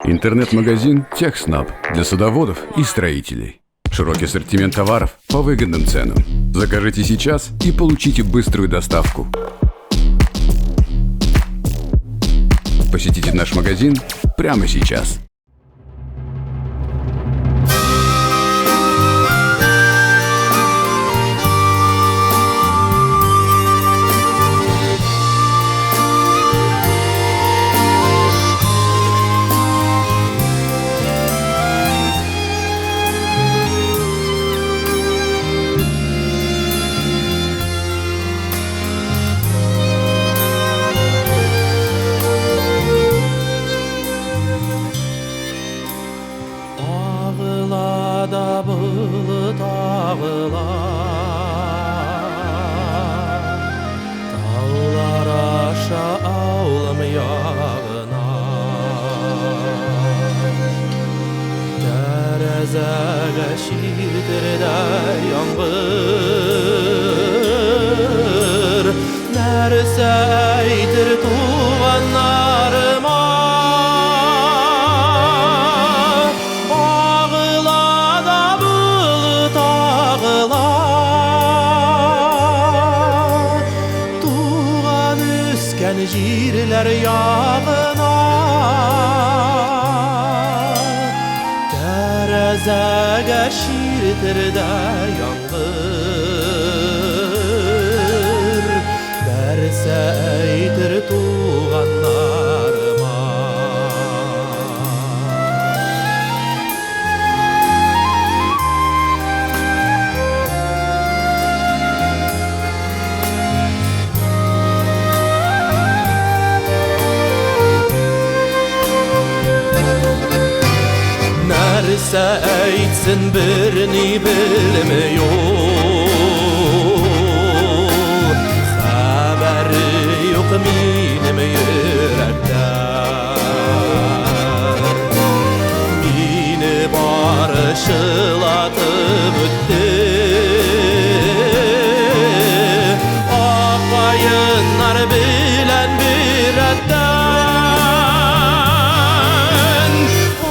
Интернет-магазин «Техснаб» для садоводов и строителей. Широкий ассортимент товаров по выгодным ценам. Закажите сейчас и получите быструю доставку. Посетите наш магазин прямо сейчас. Агыла да болыт агыла, Таулар аша авылым ягына. Тәрәзәгә чиртердә яңгыр, Нәрсә әйтер туганнарыма? Агыла да болыт агыла, Туган үскән җирләр ягына. Тәрәзәгә чиртердә яңгыр, Нәрсә әйтер туганнарыма? Нәрсә әйтсен берни белми ул, Хәбәре юк минем йөрәктән. Мине бары чылатып үтте Ак каеннар белән беррәттән.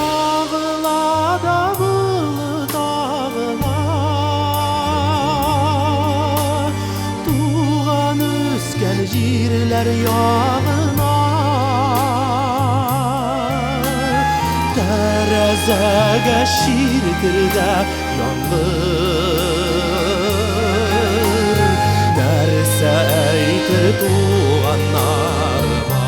Агыла да болыт агыла, Туган үскән җирләр ягына. Тәрәзәгә чиртердә яңгыр, Нәрсә әйтер туганнарыма?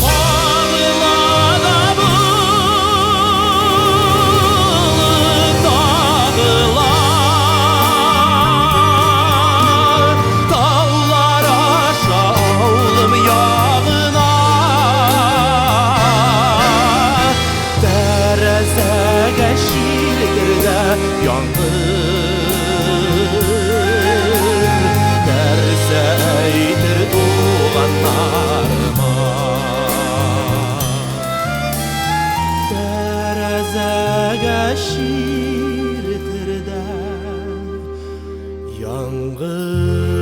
Агыла да болыт агыла, Таулар аша авылым ягына. Тәрәзәгә чиртердә яңгыр, Нәрсә әйтер туганнарыма? Тәрәзәгә чиртердә яңгыр.